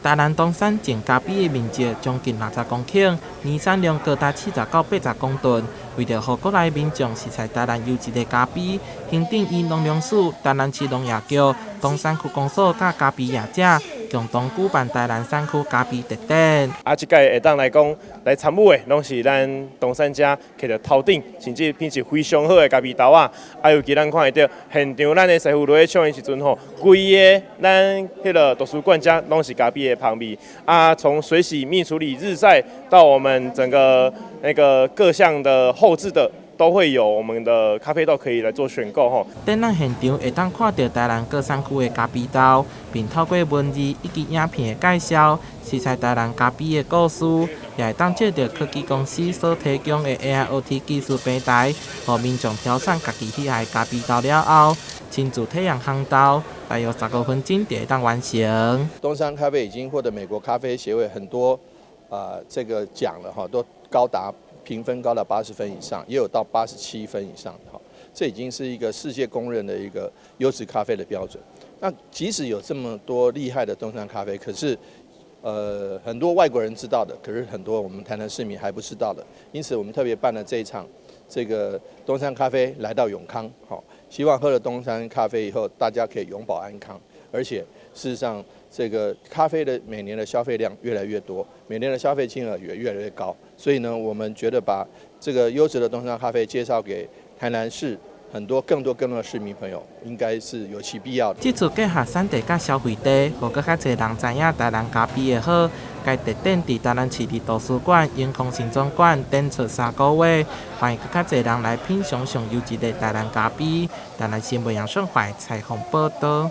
台南東山種咖啡的面積將近60公頃，年產量高達40到80公噸。為著予國內民眾熟悉台南優質的咖啡，行政院農糧署、台南市農業局、東山區公所佮咖啡業者共同舉辦台南產區咖啡特展。啊，這屆會當來講來參與的，攏是咱東山遮摕著頭等，甚至品質非常好的咖啡豆仔。啊，尤其咱看會著現場咱的師傅落去沖的時陣吼，規个咱彼个圖書館遮攏是咖啡的香味。啊，從水洗、蜜處理、日曬到我們整個那個各項的後製的，都會有我們的咖啡豆可以來做選購吼。展覽現場會當看著台南各產區的咖啡豆，並透過文字以及影片的介紹，熟悉台南咖啡的故事，也會當借著科技公司所提供的 AIoT 技術平台，予民眾挑選家己喜愛的咖啡豆了後，親自體驗烘豆，大約15分鐘就會當完成。東山咖啡已經獲得美國咖啡協會很多這個獎了哈，都高達評分高達80分以上，也有到87分以上的哈，這已經是一個世界公認的一個優質咖啡的標準。那即使有這麼多厲害的東山咖啡，可是，很多外國人知道的，可是很多我們台南市民還不知道的。因此，我們特別辦了這一場這個東山咖啡來到永康，好，希望喝了東山咖啡以後，大家可以永保安康。而且，事實上，這個咖啡的每年的消費量越來越多，每年的消費金額也越來越高。所以呢，我們覺得把這個優質的東山咖啡介紹給台南市很多更多更多的市民朋友，應該是有其必要的。這次結合產地佮消費地，予閣較濟人知影台南咖啡的好。該特展佇台南市立圖書館、永康新總館展出3個月，歡迎閣較濟人來品嚐上優質的台南咖啡。台南新聞楊順懷採訪報導。